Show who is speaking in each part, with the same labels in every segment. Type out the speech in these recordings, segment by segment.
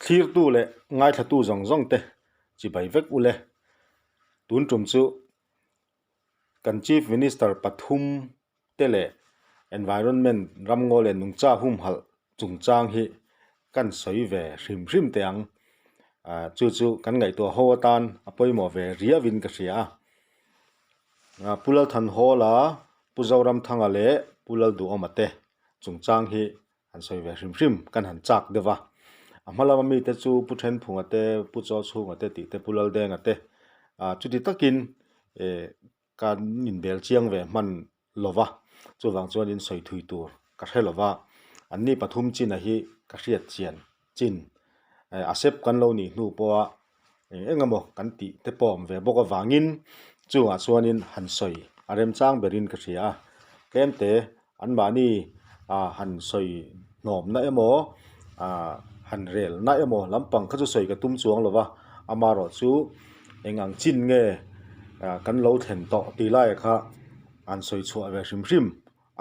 Speaker 1: Thlirtu leh ngaithlatu zawng zawng te chibai vek ule. Tun tum chu kan Chief Minister pathum te leh Environment ramngaw leh nungcha humhalh chungchang hi kan sawi ve hrim hrim teh ang. Chu chu kan ngaihtuah ho atan a pawimawh ve riauin ka hria a. Pu Lalthanhawla, Pu Zoramthanga leh Pu Lalduhawma te chungchang hi han sawi ve hrim hrim kan han chak deuh a. A hma lama mite chu Pu Thenphunga te, Pu Chawchhunga te tih te, Pu Laldenga te chuti takin kan inbel chiang ve hman lo va, chuvang chuan in sawi thui tur ka hre lo va. Anni pathum china hi ka hriat chian chin a sep kan lo nih hnu pawha eng eng emaw kan tih te pawh awm ve bawk avangin chungah chuanin han sawi a remchang berin ka hria a. Tlemte anmahni ah han sawi hnawmna emaw ah han relna emaw lampang kha chu sawi ka tum chuang lo va, amaherawhchu eng ang chin nge ah kan lo thlen tawh tih laiah kha an sawi chhuah ve hrim hrim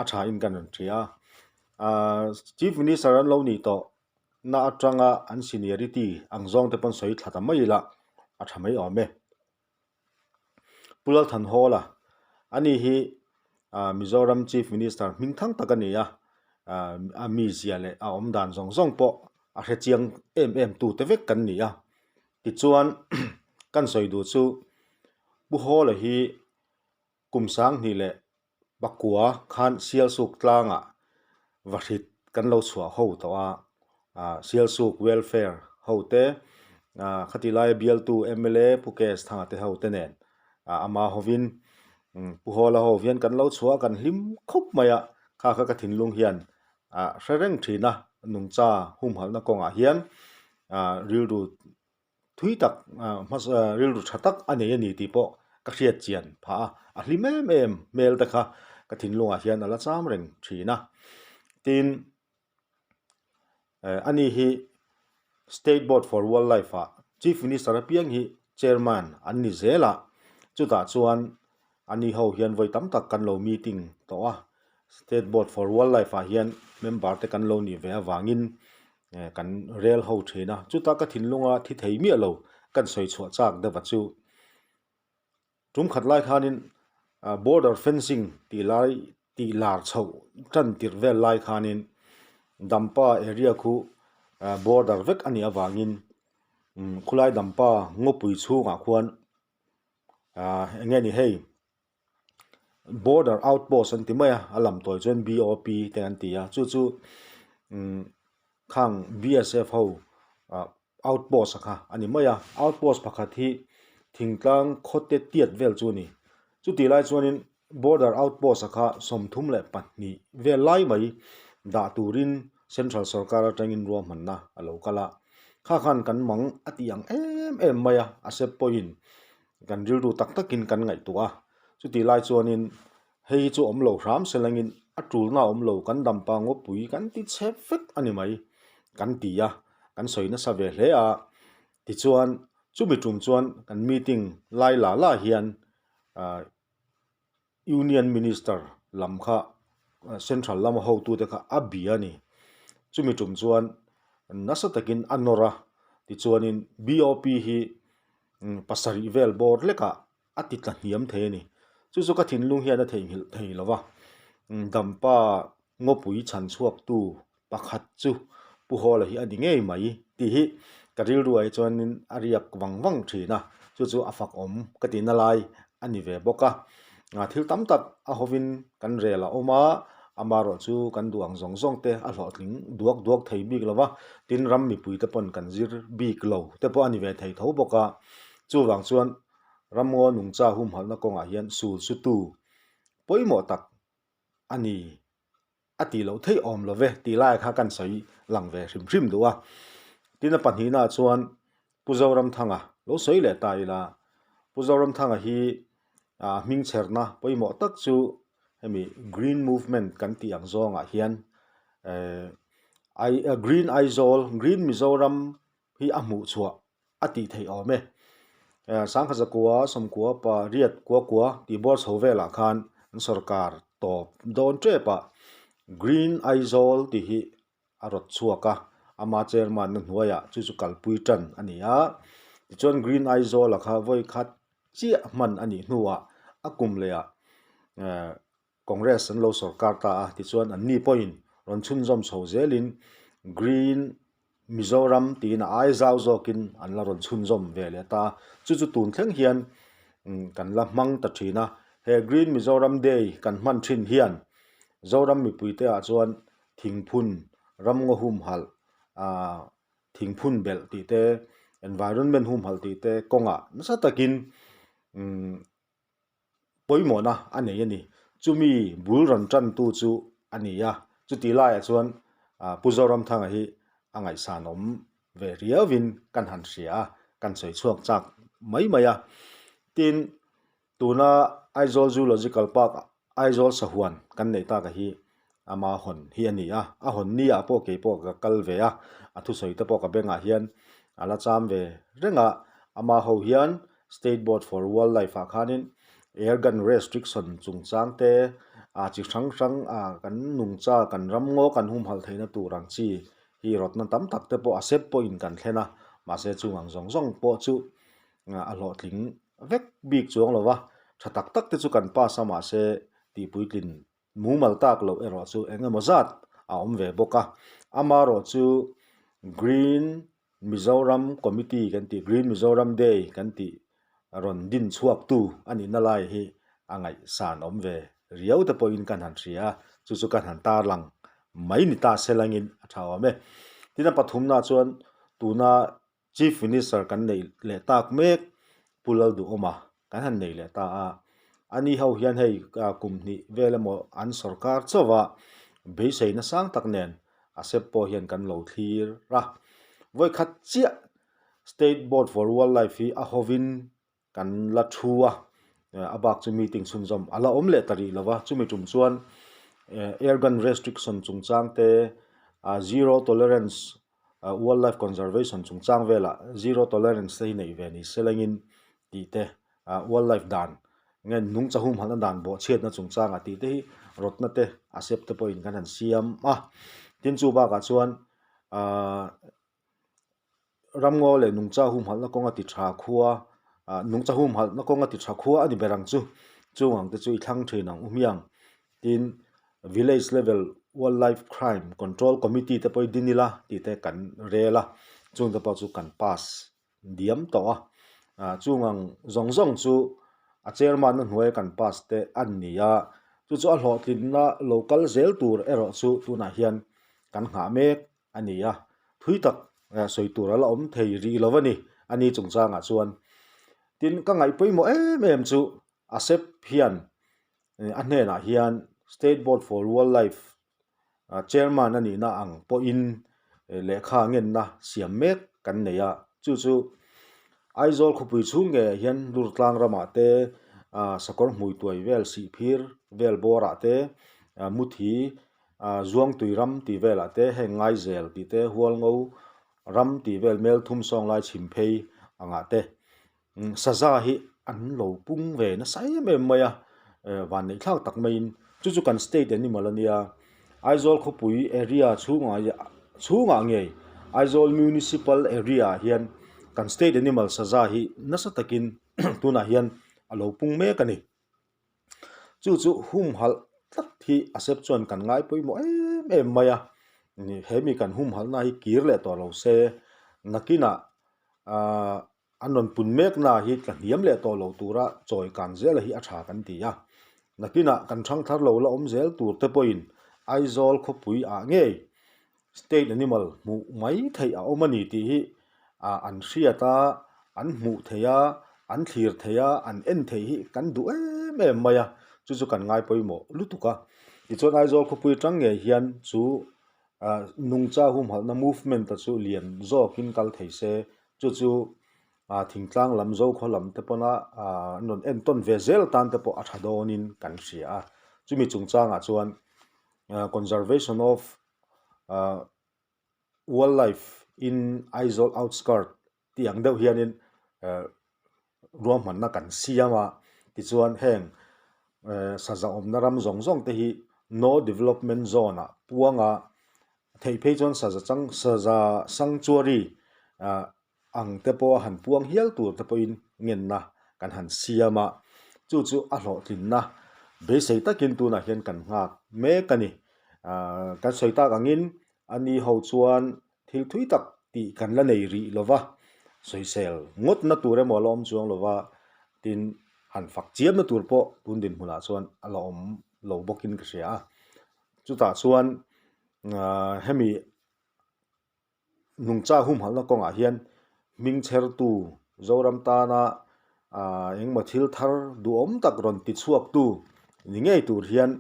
Speaker 1: a thain kan rawn hria a. Ahh Chief Minister an lo nih tawh na atanga an seniority ang zawng te pawn sawi thla ta mai ila a tha mai awm e. Pu Lalthanhawla, ani hi ah Mizoram Chief Minister hming thang tak a ni a, ah a mizia leh a awm dan zawng zawng pawh a hre chiang em em tu te vek kan ni a. Tichuan kan sawi duh chu Pu Hawla hi kum sanghnih leh Pakua khan Sialsuk tlangah vahrit kan lo chhuah ho tawh a, ah Sialsuk welfare ho te ah khati laia bialtu mla Pu Kes Thanga te ho te nen ah ama hovin Pu Hawla ho hian kan lo chhuah a kan hlim khawp mai a, kha kha ka thinlung hian ah hre reng thin a, nungcha humhalhna kawngah hian ah rilru Thui tak hmasa rilru tha tak a nei a ni tih pawh ka hriat chian phah a, a hlim em em hmel te kha ka thinlungah hian a la cham reng thin a. Tin, ani hi State Board for Wildlife ah Chief Minister apiang hi Chairman an ni zel a, chutah chuan ani ho hian vawi tam tak kan lo meeting tawh a, State Board for Wildlife ah hian member te kan lo nih ve avangin kan rel ho thin a, chuta ka thinlunga thi thei miah lo kan sawi chhuah chak deuh a chu. Tum khat lai khanin border fencing tih lai tih lar chhoh tan tirh vel lai khanin Dampa area khu border vek a nih avangin khulai Dampa ngawpui chhungah khuan eng nge ni hei. Border outpost an ti mai a, a lam tawi chuan BOP te an ti a, chu chu umm khang BSF ho ah outpost a kha a ni mai a, outpost pakhat hi thingtlang khawte tiat vel chu a ni, chutih lai chuanin border outpost a kha 32 vel lai mai dah turin central sorkar atangin ruahmanna a lo kal a, kha khan kan mang a tih ang em em mai a, a sep pawhin Kan rilru tak takin kan ngaihtuah a, chutih lai chuanin hei hi chu awm lo hram se langin a tulna a awm lo, kan dampa ngawpui kan ti chhe vek a ni mai kan ti a, kan sawi nasa ve hle a. Tichuan chumi tum chuan kan meeting lai la la hian ah Union Minister lam kha Central lama hotute kha a bia a ni. Chumi tum chuan nasa takin a nawr a, tichuanin BOP hi pasarih vel bawr lekah a ti tla hniam thei a ni. Chu chu ka thinlung hian a theihnghilh thei lo va, Dampa ngawpui chhan chhuaktu pakhat chu Pu Hawla hi a ni ngei mai tih hi ka rilruah hi chuanin a riak vang vang thin a, chu chu a fak awm ka tihna lai a ni ve bawk a. Thil tam tak a hovin kan rel a awm a, amaherawh chu kan duh ang zawng zawng te a hlawhtling duak duak thei bik lo va, tin ram mipui te pawn kan zir bik lo te pawh a ni ve thei tho bawk a, chuvang chuan ramngaw nungcha humhalhna kawngah hian sul sutu pawimawh tak a ni. A tih loh theih awm lo ve tih lai kha kan sawi lang ve hrim hrim duh a. Tin a pahnihnaah chuan Pu Zoramthanga lo sawi leh ta ila, Pu Zoramthanga hi a hmingchherna pawimawh tak chu hemi Green Movement kan tih ang zawngah hian eh Green Aizawl, Green Mizoram hi a hmuh chhuah a tih theih awm e. Sangkha zakua, sawmkua, pa, riat, kua kua tih bawr chho velah khan an sorkar tawp dawn tep a, Green Aizawl tih hi a rawt chhuak a. Ama chairman na hnuaiah chu chu kalpui tan a ni a. Tichuan Green Aizawl a kha vawi khat chiah hman a nih hnuah a kum lehah Congress an lo sawrkar ta a, tichuan anni pawhin rawn chhunzawm chho zelin Green Mizoram tiin a ai zau zawkin an la rawn chhunzawm ve leh ta a, chu chu tun thleng hian kan la hmang ta thin a. He Green Mizoram Day kan hman thin hian Zoram mipuite ah chuan thingphun ramngaw humhalh ah thingphun belh tih te, environment humhalh tih te kawngah nasa takin pawimawhna a nei a ni. Chumi bul rawn tantu chu a ni a, chutih laiah chuan Pu Zoramthanga hi a ngaihsanawm ve riauin kan han hria a, kan sawi chhuak chak mai mai a. Tin, tuna Aizawl Zoological Park Aizawl sahuan kan neih taka hi ama hawn hi a ni a, a hawn ni ah pawh kei pawh ka kal ve a, a thusawi te pawh ka bengah hian a la cham ve reng a, ama ho hian State Board for Wildlife ah khanin Air Gun Restriction chungchang te ah chi hrang hrang ah kan nungcha kan ram ngaw kan humhalh theihna tur ang chi hi rawtna tam tak te pawh a sep pawhin kan thlen a, mahse chung ang zawng zawng pawh chu a hlawhtling vek bik chuang lo va, tha tak tak te chu kan pass a mahse tihpuitlin mumal tak loh erawh chu eng emaw zat a awm ve bawk a. Amaherawh chu Green Mizoram Committee kan tih Green Mizoram Day kan tih rawn din chhuak tu a nihna lai hi a ngaihsan awm ve riau te pawhin kan han hria a, chu chu kan han tarlang mai ni ta se langin a tha awm e. Tin a pathumna chuan tuna Chief Minister kan neih leh tak mek Pu Lalduhawma kan han nei leh ta a, ani ho hian hei kum hnih vel emaw an sawrkar chauh a, beiseina sang tak nen a sep pawh hian kan lo thlir a. Vawikhat chiah State Board for Wildlife hi a hovin kan la thu a, a bak chu meeting chhunzawm a la awm leh ta rih lo va, chumi tum chuan air gun restriction chungchang te, zero tolerance wildlife conservation chungchang velah zero tolerance te hi neih ve ni se lengin tih te, wildlife dan nge nungcha humhalhna dan bawhchhiatna chungchangah tih te hi rawtna te a sep te pawhin kan han siam a, tin chu bakah chuan ahh. Ramngaw leh nungcha humhalhna kawnga ti tha khua ah nungcha humhalhna kawnga ti tha khua a ni ber ang chu chung ang te chu i thlang thin ang u hmiang tin village level wildlife crime control committee te pawh hi din ila tih te kan rel a chung te pawh chu kan pass diam tawh a ah chung ang zawng zawng chu a chairman na hnuaia kan pass te a ni a chu chu a hlawhtlinna lo kal zel tur erawh chu tunah hian kan nghah mek. a ni a, thui tak sawi tur a la awm thei rih lo a ni, a ni chungchangah chuan. Tin, ka ngaih pawimawh em em chu ASEP hian a hnenah hian State Board for Wildlife Chairman a nihna ang pawhin lehkha ngenna siam mek kan nei a, chu chu Aizawl khawpui chhung ngeiah hian Lurtlang ramah te, Sakawr Hmuituai vel Sihphir vel bawrah te, Muthi Zuangtui ram tih velah te heng Ngaizel tih te Hualngo ram tih vel Melthum Sawnglai chhim phei angah te saza hi an lo pung ve nasa em em mai a, vanneih thlak tak maiin chu chu kan state animal a nia Aizawl khawpui area chhungah chhungah ngei Aizawl municipal area ah hian kan state animal saza hi nasa takin tunah hian a lo pung mek a ni. Chu chu humhalh tlat hi a sep chuan kan ngai pawimawh em em mai a, he mi kan humhalhna hi kir leh tawh lo se, nakinah ahh an rawn pun mekna hi tla hniam leh tawh lo tura chawi kan zela hi a tha kan ti a, nakinah kan thangthar lo la awm zel tur te pawhin Aizawl khawpui ah ngei State animal hmuh mai theih a awm a ni tih hi ah an hriat a, an hmuh theih a, an thlir theih a, an en theih hi kan duh em em mai a, chu chu kan ngai pawimawh lutuk a. Tichuan Aizawl khawpui atang ngei hian chu ah nungcha humhalhna movement a chu lian zawkin kal thei se, chu chu ah thingtlang lam zokhaw lam te pawna ah an rawn entawn ve zel atan te pawh a tha dawnin kan hria a. Chumi chungchangah chuan conservation of wildlife in Aizawl outskirt tih ang deuh hianin ruahmanna kan siam a, tichuan heng saza awmna ram zawng zawng te hi no development zone ah puanga. Theih phei chuan saza chang saza sanctuary ang te pawh a han puang hial tur te pawhin ngenna kan han siam a, chu chu a hlawhtlinna beisei takin tunah hian kan nghak mek a ni. Kan sawi tak angin a ni ho chuan thil thui tak tih kan la nei rih lo va, sawisel ngawtna tur emaw a la awm chuang lo va, tin han fak chiamna tur pawh tun dinhmunah chuan a la awm lo bawkin ka hria a. Chutah chuan hemi nungcha humhalhna kawngah hian hming chhertu Zoram tana engemaw thil thar duhawm tak rawn ti chhuaktu ni ngei tur hian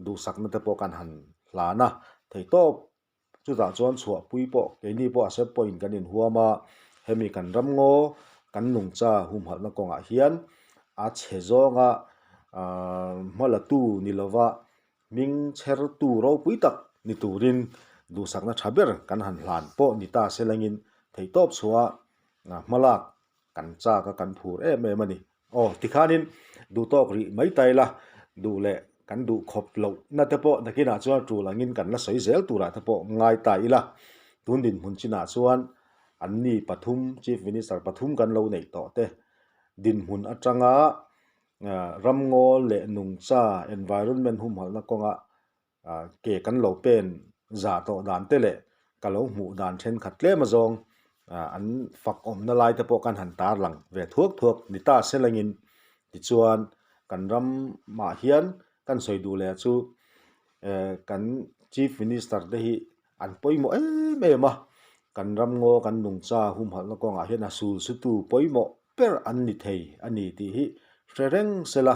Speaker 1: duhsakna te pawh kan han hlan a, theihtawp Chutah chuan chhuahpui pawh keini pawh a sep pawhin kan inhuam a, hemi kan ramngaw kan nungcha humhalhna kawngah hian a chhe zawnga hmalatu ni lova hming chhertu ropui tak ni turin duhsakna tha ber kan han hlan pawh ni ta se langin theihtawp chhuah hmalak kan chak a kan phur em em a ni. Aw tikhanin duh tawk rih mai ta ila, duh leh kan duh khawp loh na te pawh nakinah chuan tul angin kan la sawi zel turah te pawh ngai ta ila. Tun dinhmun chinah chuan anni pathum, Chief Minister pathum kan lo neih tawh te dinhmun atanga ramngaw leh nungcha environment humhalhna kawnga ke kan lo pen zah tawh dan te leh ka lo hmuh dan thenkhat tlem azawng an fak awmna lai te pawh kan han tar lang ve thuak thuak ni ta se langin tichuan kan ramah hian kan sawi duh leh chu kan chief minister te hi an pawimawh em em a, kan ramngaw kan nungcha humhalhna kawngah hian a sul sutu pawimawh ber an ni thei a ni tih hi hre reng sela,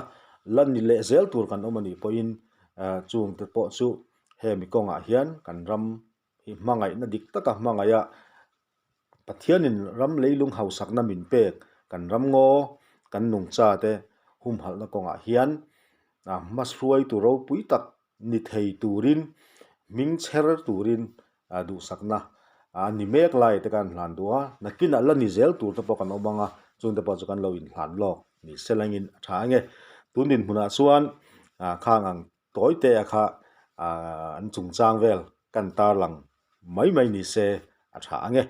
Speaker 1: la ni leh zel tur kan awm a nih pawhin chungte pawh chu hemi kawngah hian kan ram hi hmangaihna dik taka hmangaih a, Pathianin ram leilung hausakna min pek kan ramngaw kan nungcha te humhalhna kawngah hian hmahruaitu ropui tak ni thei turin hming chher turin duhsakna a ni mek lai te kan hlan duh a, nakinah la ni zel tur te pawh kan awm ang a, chung te pawh chu kan lo inhlan lawk ni se langin a tha ang e. Tun dinhmunah chuan khang ang tawi te a kha an chungchang vel kan tarlang mai mai ni se a tha ang e.